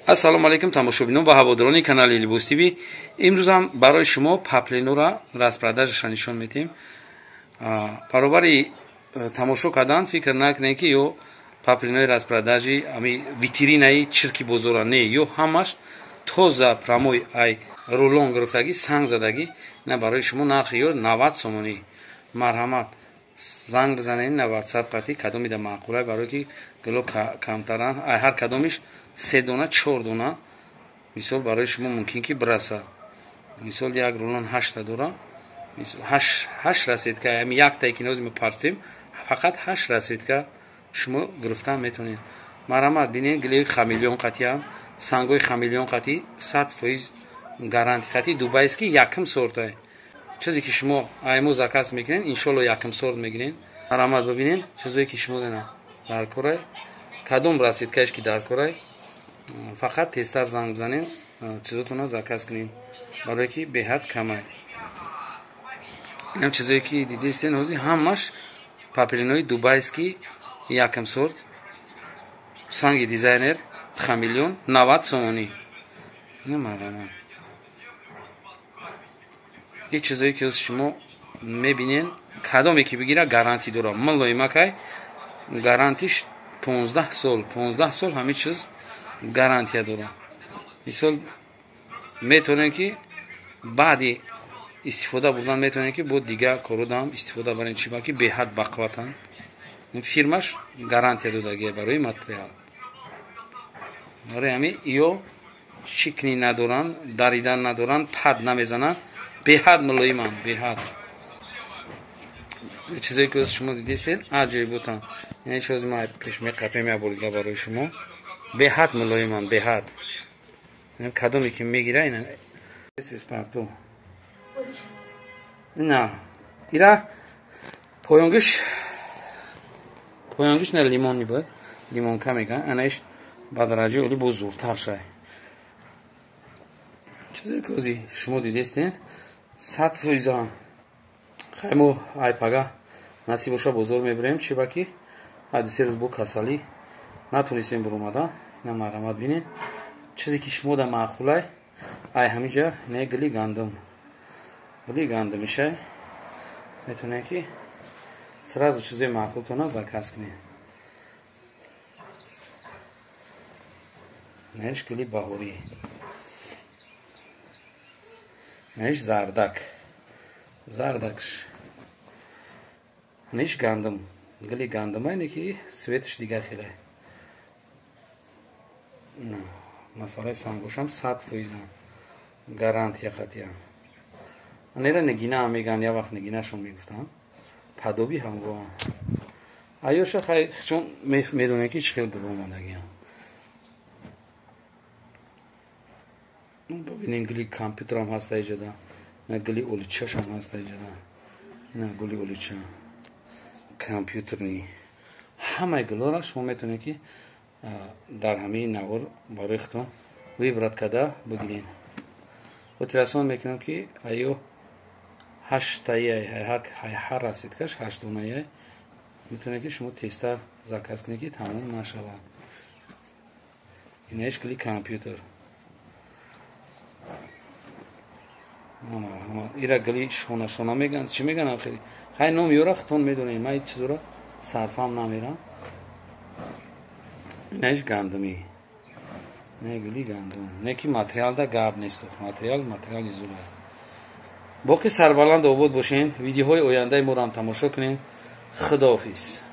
Ассалому алайкум тамошобинон ва ҳаводорони канали Либос ТВ. Имрӯз ҳам барои шумо паплинора распродажаша нишон медиҳем. Баробари тамошо кардан фикр накунед, ки ё паплинои распродажи ами витринаи чирки бозора не, ё ҳамаш тоза прямой ай рулон гирифтагӣ, санг задагӣ. На барои шумо нархи ё 90 сомонӣ. Марҳамат, занг бизанед на WhatsApp қати, кадомида маъқулай, барое ки гило камтаран, ай ҳар кадомиш 3 дона, 4 дона мисол барои шумо мумкин ки бираса. Мисол як рулон 8 дора, 8 расетка, ами яктае ки нози мепартем, фақат 8 расетка шумо гирифтан метавонед. Марҳамат, бинед, гилои хамелеон қатиам, сангои хамелеон қати 100% гарантия қати дубайский якм сортай. Чизе ки шумо айму заказ мекунед, иншолло якм сорт мегиред. Марҳамат, бибинед чизое ки шумо дена дар корай, кадом расеткаеш ки дар корай, фақат тезтар занг бизанед, чизотонро заказ кунед, барое ки беҳад камай. Инам чизое ки дидистен ҳозир ҳамаш папилинои дубайский якм сорт, санги дизайнер хамелеон 90 сомонӣ. Марҳамат, ин чизое ки шумо мебинед, кадоме ки бигира гарантӣ дора. Мулоимакай гарантиш 15 сол, 15 сол ҳамин чиз гарантия дора. Мисол метавонед ки баъди истифода бурдан метавонед ки бо дигар кородам истифода баред, чиба ки беҳад бақувватанд. Фирмаш гарантия додагия барои материал. Барои ҳамин ё шикни надоранд, даридан надоранд, пад намезананд, беҳад мулоиманд, беҳад. Чизое ки шумо дидистед аҷоиботанд. Яъне чизи ма пеш меқапем я бор дига барои шумо. Беҳад мулоиманд, беҳад. Кадоме ки мегира ина спарту. На, ира поёнгиш, поёнгиш на лимон мебояд, лимонка мегӯянд. Анаиш ба дараҷаи олӣ боз зуртар шай. Чизе ки ҳозир шумо дидистед 100%. Хай мо ай пага насиб боша бозор мебарем, чиба ки ҳадисе рӯз бо касалӣ натонистем биромада. Ина марҳамат, бинед чизе ки шумо да маъқулай, ай ҳаминҷа не гили гандум, гили гандумишай, метавонед ки сразу чизои маъқултона заказ кунед. Наиш гили баҳорӣ, наиш зардак, зардакш, наиш гандум, гили гандумай, не ки светаш дигар хеле. Масалаи сангошам 100% гарантия қатиям. Анера нигина меган, я вақт нигинашон мегуфтам, падоби ҳамгоҳам. Аёша хай чун медонем ки чӣ хел дур омадагиам. Бибинем, гили компютерам ҳаст аиҷада, на гили оличашам ҳаст аиҷада, на гули олича компютерни. Ҳамаи гилора шумо метавонед ки дар ҳамаи навор барои худтон выбрат карда бигиред. Хотиррасон мекунам ки айё ҳаштаи ҳар расеткаш 8 донаи, метавонед ки шумо тезтар заказ кунед ки тамом нашавад. Инаиш гили компютер. Ира гили шона шона мегӯянд, чӣ мегӯянд хеле? Хай ном ёра худтон медонед, ман ҳеҷ чизро сарфам намерам. Инаиш гандумӣ, не гили гандум, не ки материалда гап нест, материал материали зура. Боқӣ сарбаланд обод бошед, видеоҳои ояндаи моро ҳам тамошо кунед. Худоҳофиз.